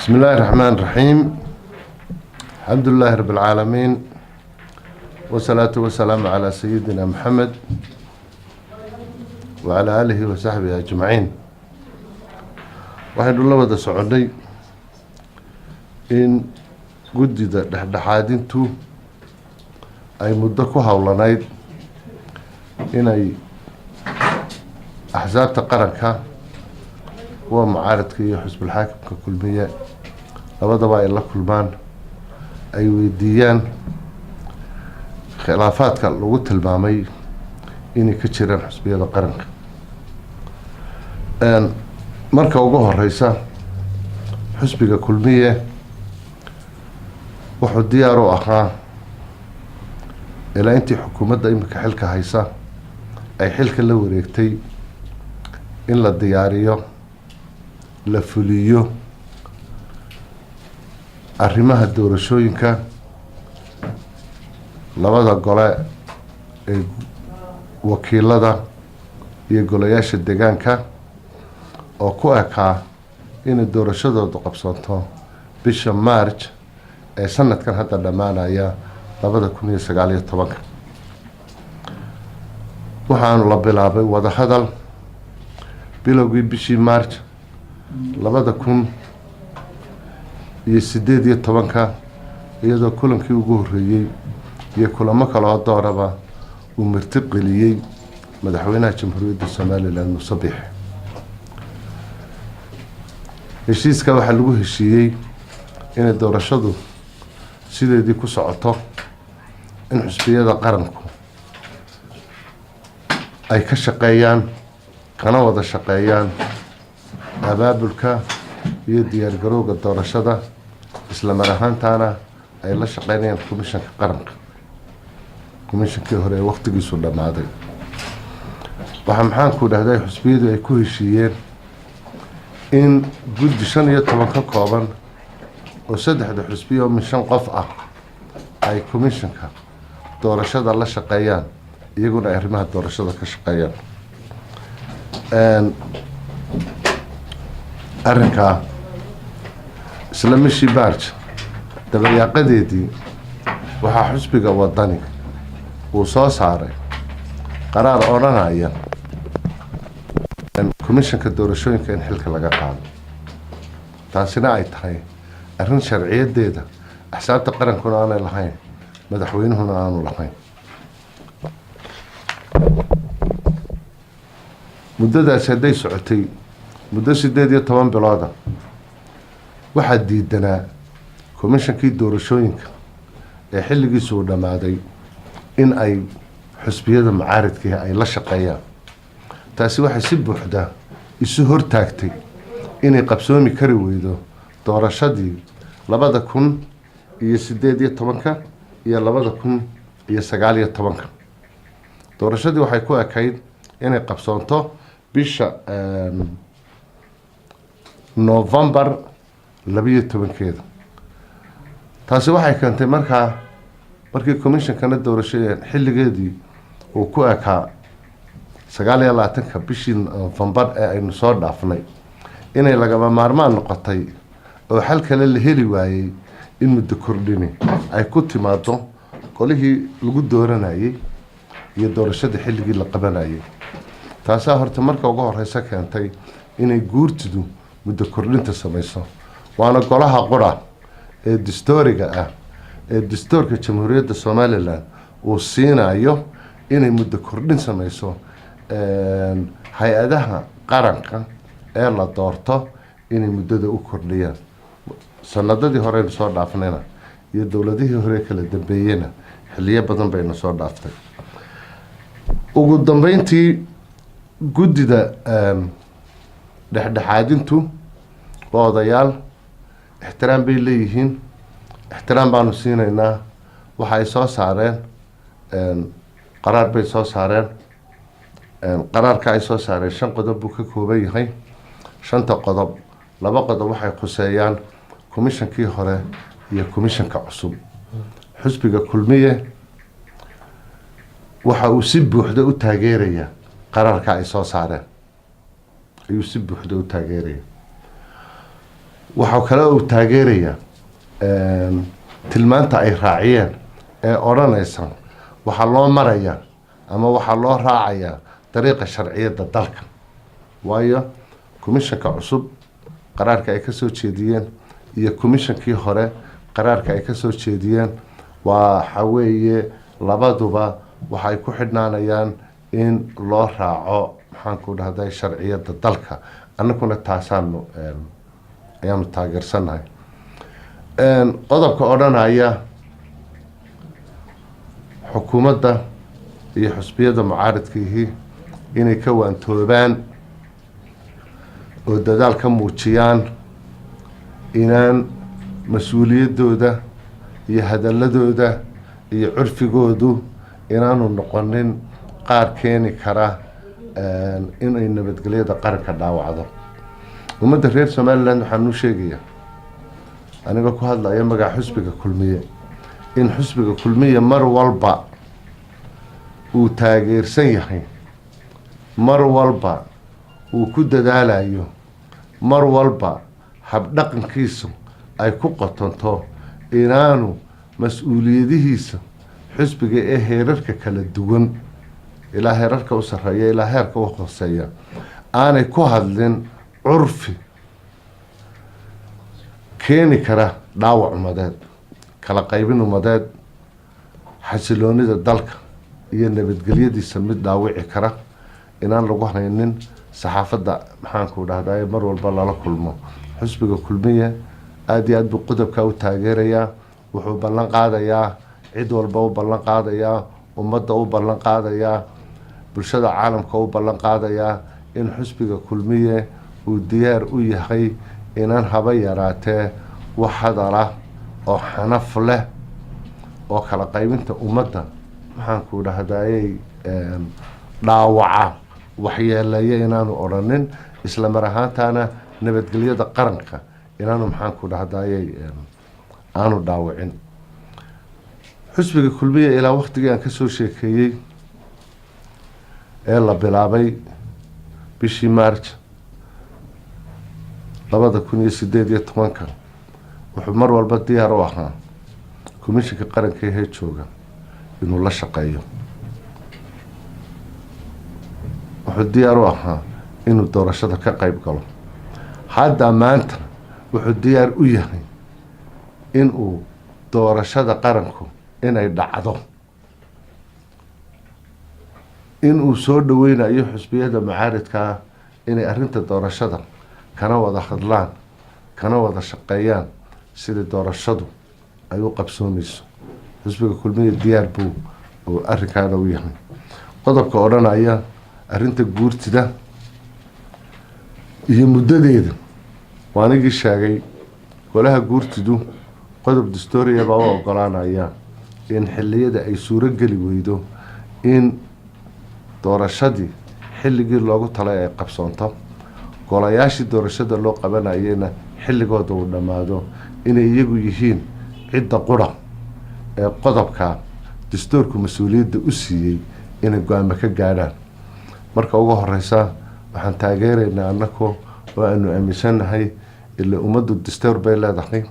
بسم الله الرحمن الرحيم، الحمد لله رب العالمين، والصلاة والسلام على سيدنا محمد وعلى آله وصحبه أجمعين. Waxaynu la wada soconnay in guddida dhexdhexaadintu ay muddo ku howlanayd inay axsaabta qaranka, kuwa mucaaradka iyo xisbulxaakimka Kulmiye labadaba, ay la kulmaan, ay weydiiyaan khilaafaadka lagu tilmaamay inay ka jiraan xisbiyada qaranka. Marka ugu horeysa, xisbiga Kulmiye wuxuu diyaar u ahaa ilaa intii xukuumadda imika xilka haysa ay xilka la wareegtay in la diyaariyo, la fuliyo arrimaha doorashooyinka labada gole ee wakiilada iyo golayaasha deegaanka, oo ku ekaa inay doorashadoodu qabsoonto bisha March ee sanadkan hadda dhammaanaya, 2019-ka. Waxaanu la bilaabay wadahadal bilowgii bishii March 2018-ka, iyadoo kulankii ugu horreeyey iyo kulamo kale oo dooraba uu martigeliyey madaxweynaha Jamhuuriyadda Somaliland, Muuse Biixi. Heshiiska waxaa lagu heshiiyey inay doorashadu sideedii ku socoto, in xisbiyada qaranku ay ka shaqeeyaan kana wada shaqeeyaan abaabulka iyo diyaargarowga doorashada, isla mar ahaantaana ay la shaqeynayaan komishanka qaranka, komishankii hore ee waqtigiisu dhammaaday. Waxaa, maxaanku dhahday, xusbiyadu ay ku heshiiyeen in guddi 15 ka kooban oo saddexda xusbiya oo min shan qof ah ay komishanka doorashada la shaqeeyaan, iyaguna ay arrimaha doorashada ka shaqeeyaan. Arrinkaa isla bishii March dabayaaqadeedii waxaa xusbiga Wadani uu soo saaray qaraar odhanaya komishanka doorashooyinka in xilka laga qaado, taasina ay tahay arrin sharciyadeeda axsaabta qarankuna aanay lahayn, madaxweynuhuna aanu lahayn. Muddadaasi hadday socotay muddo 18 bilooda, waxaa diidanaa komishankii doorashooyinka ee xilligiisu uu dhammaaday in ay xusbiyada mucaaridkii ay la shaqeeyaan. Taasi waxay si buuxda isu hortaagtay inay qabsoomi kari weydo doorashadii 2018-ka iyo 2019-ka. Doorashadii waxay ku ekayd inay qabsoonto bisha Novembar 12-keeda. Taasi waxay keentay markaa, markii commissionkana doorasho xilligeedii uu ku ekaa 29-ka bishii Novembar ee aynu soo dhaafnay, inay lagama maarmaan noqotay oo xal kale la heli waayey in muddo kordhini ay ku timaado qolihii lagu dooranayay iyo doorashada xilligii la qabanayay. Taasaa horta marka ugu horeysa keentay inay guurtidu muddo kordhinta samayso, waana golaha qura ee distooriga ah ee distoorka Jamhuuriyadda Somaliland uu siinayo inay muddo kordhin samayso hay-adaha qaranka ee la doorto, inay muddada u kordhiyaan. Sanadadii horeynu soo dhaafnayna iyo dowladihii hore kala dambeeyena xiliyo badan baynu soo dhaaftay. Ugu dambeyntii, guddida dhexdhexaadintu waa odayaal, ixtiraam bay leeyihiin, ixtiraam baanu siinaynaa. Waxa ay soo saareen qaraar bay soo saareen. Qaraarka ay soo saareen shan qodob buu ka kooban yahay. Shanta qodob, laba qodob waxay khuseeyaan komishankii hore iyo komishanka cusub. Xusbiga Kulmiye waxa uu si buuxda u taageerayaa qaraarka ay soo saareen, ayuu si buuxda u taageeraya. Waxaa kale uu taageerayaa tilmaanta ay raaciyeen ee odhanaysa waxaa loo marayaa ama waxaa loo raacayaa dariiqa sharciyadda dalka, waayo commissionka cusub qaraarka ay kasoo jeediyeen iyo commissionkii hore qaraarka ay kasoo jeediyeen waxa weeye labaduba waxay ku xidhnaanayaan in loo raaco, maxaan ku dhahday, sharciyadda dalka. Annaguna taasaanu ayaanu taageersannahay. Qodobka odhanaya xukuumadda iyo xusbiyada mucaaridkiihii inay ka waantoobaan oo dadaal ka muujiyaan inaan mas-uuliyaddooda iyo hadaladooda iyo curfigoodu inaanu noqonin qaar keeni kara inay nabadgelyada qaranka dhaawacdo. Ummadda reer Somaliland waxaan u sheegayaa, anigoo ku hadlaya magaca xusbiga Kulmiye, in xusbiga Kulmiye mar walba uu taageersan yahay, mar walba uu ku dadaalayo, mar walba habdhaqankiisu ay ku qotonto inaanu mas-uuliyadihiisa xusbiga ee heerarka kala duwan, ilaa heerarka u sarreeya ilaa heerka u hooseeya, aanay ku hadlin curfi keeni kara dhaawac umadeed, kala qaybin umadeed, xasiloonida dalka iyo nabadgelyadiisa mid dhaawici kara inaan lagu haynin saxaafadda, maxaanku dhahday, mar walba lala kulmo. Xusbiga Kulmiye aada iyo aad buu qodobka u taageerayaa. Wuxuu ballan qaadayaa, cid walba u ballan qaadayaa, ummadda u ballan qaadayaa, bulshada caalamka u ballan qaadayaa in xusbiga Kulmiye uu diyaar u yahay inaan haba yaraatee wax hadala oo xanaf leh oo kala qaybinta ummadda, maxaanku dhahdayey, dhaawaca, waxyeeleeya inaanu odhanin, isla mar ahaantaana nabadgelyada qaranka inaanu, maxaanku dhahdayey, aanu dhaawicin. Xusbiga Kulmiya ilaa waktigii aan kasoo sheekeeyey ee la bilaabay bishii March 2018-ka wuxuu mar walba diyaar u ahaa komishinka qaranka ee jooga inuu la shaqeeyo. Wuxuu diyaar u ahaa inuu doorashada ka qeyb galo. Hadda maanta wuxuu diyaar u yahay inuu doorashada qaranku inay dhacdo, inuu soo dhaweynayo xusbiyada mucaaridkaa inay arrinta doorashada kana wada hadlaan, kana wada shaqeeyaan sidii doorashadu ay u qabsoomeyso. Xusbiga Kulmiya diyaar buu uu arrinkaana u yahay. Qodobka odhanaya arrinta guurtida iyo muddadeeda, waa anigii sheegay, golaha guurtidu qodob dastuuriya baa u ogolaanaya in xilliyada ay suuro geli weydo in doorashadii xilligii loogu talay ay qabsoonto, golayaashii doorashada loo qabanayena xilligooda uu dhammaado, inay iyagu yihiin cidda qura ee qodobka dastuurku mas-uuliyadda u siiyey inay go-aamo ka gaadhaan. Marka ugu horeysa waxaan taageeraynaa annaku oo aanu aaminsannahay, ila ummaddu dastuur bay leedahay,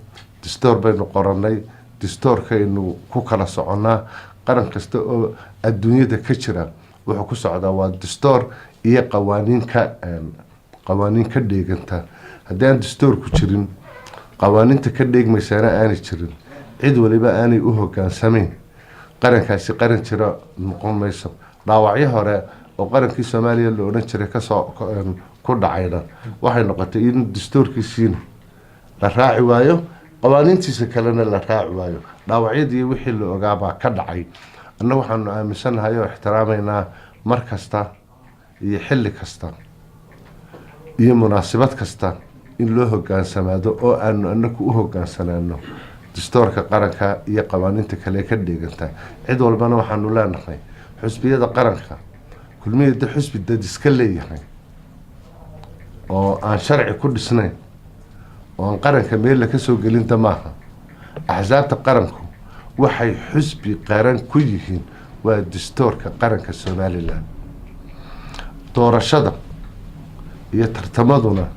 dastuur baynu qoranay, dastuurkaynu ku kala soconnaa. Qaran kasta oo adduunyada ka jira wuxuu ku socdaa waa dastuur iyo qawaaniin ka dheeganta. Haddii aan dastuurku jirin, qawaaniinta ka dheegmaysaana aanay jirin, cid waliba aanay u hogaansamayn, qarankaasi qaran jira noqon mayso. Dhaawacyo hore oo qarankii Soomaaliya la odhan jiray kasoo ku dhacayna waxay noqotay in dastuurkiisiina la raaci waayo, qawaaniintiisa kalena la raaci waayo. Dhaawacyadii wixii la ogaabaa ka dhacay. Annagu waxaanu aaminsannahay oo ixtiraamaynaa mar kasta iyo xilli kasta iyo munaasabad kasta in loo hogaansamaado oo aanu anaku u hogaansanaano dastuurka qaranka iyo qawaaniinta kale ka dheeganta. Cid walbana waxaanu leenahay xusbiyada qaranka, Kulmiyada xusbi dad iska leeyahay oo aan sharci ku dhisnayn oo aan qaranka meella ka soo gelinta maaha. Axsaabta qaranku waxay xusbi qaran ku yihiin waa dastuurka qaranka Somaliland. Doorashada iyo tartamaduna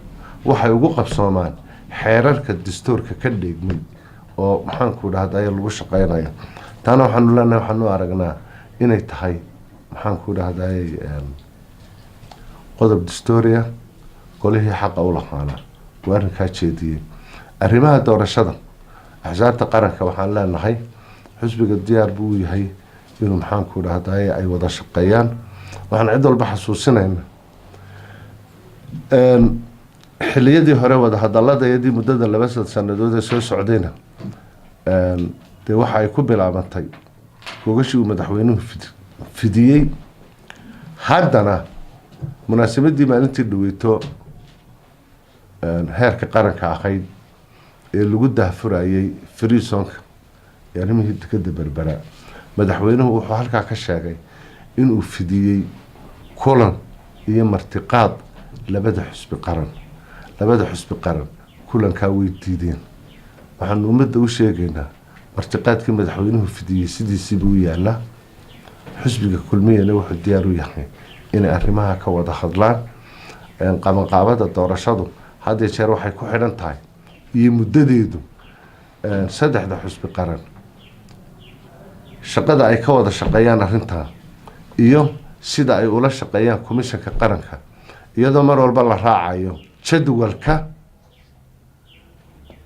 waxay ugu qabsoomaan Xeerarka dastuurka ka dheegmay oo, maxaanku dhahday, lagu shaqeynayo, taana waxaanu leenahay, waxaanu aragnaa inay tahay, maxaanku dhahday, qodob dastuuriya. Golihii xaqa u lahaana uu arrinkaa jeediyey. Arrimaha doorashada axsaabta qaranka, waxaan leenahay xusbiga diyaar buu u yahay inuu, maxaanku dhahday, ay wada shaqeeyaan. Waxaan cid walba xasuusinayna, xiliyadii hore wadahadaladayadii muddada 2 sanadood ee soo socdayna, dee waxa ay ku bilaabantay gogashii uu madaxweynuhu fidiyey. Haddana munaasabadii maalintii dhaweyto heerka qaranka ahayd ee lagu daahfurayey free zone-ka ee arrimihii dekada Berbera, madaxweynuhu wuxuu halkaa ka sheegay inuu fidiyey kulan iyo martiqaad labada xusbi qaran. Labada xusbi qaran kulankaa way diideen. Waxaanu ummadda u sheegaynaa, martiqaadkii madaxweynuhu fidiyey sidiisiibuu u yaalaa. Xusbiga Kulmiyana wuxuu diyaar u yahay inay arrimaha ka wada hadlaan. Qabanqaabada doorashadu had iyo jeer waxay ku xidhan tahay iyo muddadeedu saddexda xusbi qaran shaqada ay ka wada shaqeeyaan arrintaa iyo sida ay ula shaqeeyaan komishanka qaranka, iyadoo mar walba la raacayo jadwalka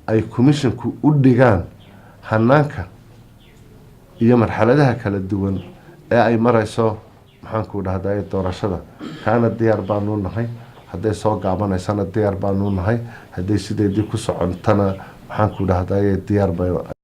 ay komishanku u dhigaan, hanaanka iyo marxaladaha kala duwan ee ay mareyso, maxaanku dhahday, doorashada. Kaana diyaar baanu nahay. Hadday soo gaabanaysana diyaar baanu nahay, hadday sideedii ku socontana, maxaanku dhahday, diyaar ba.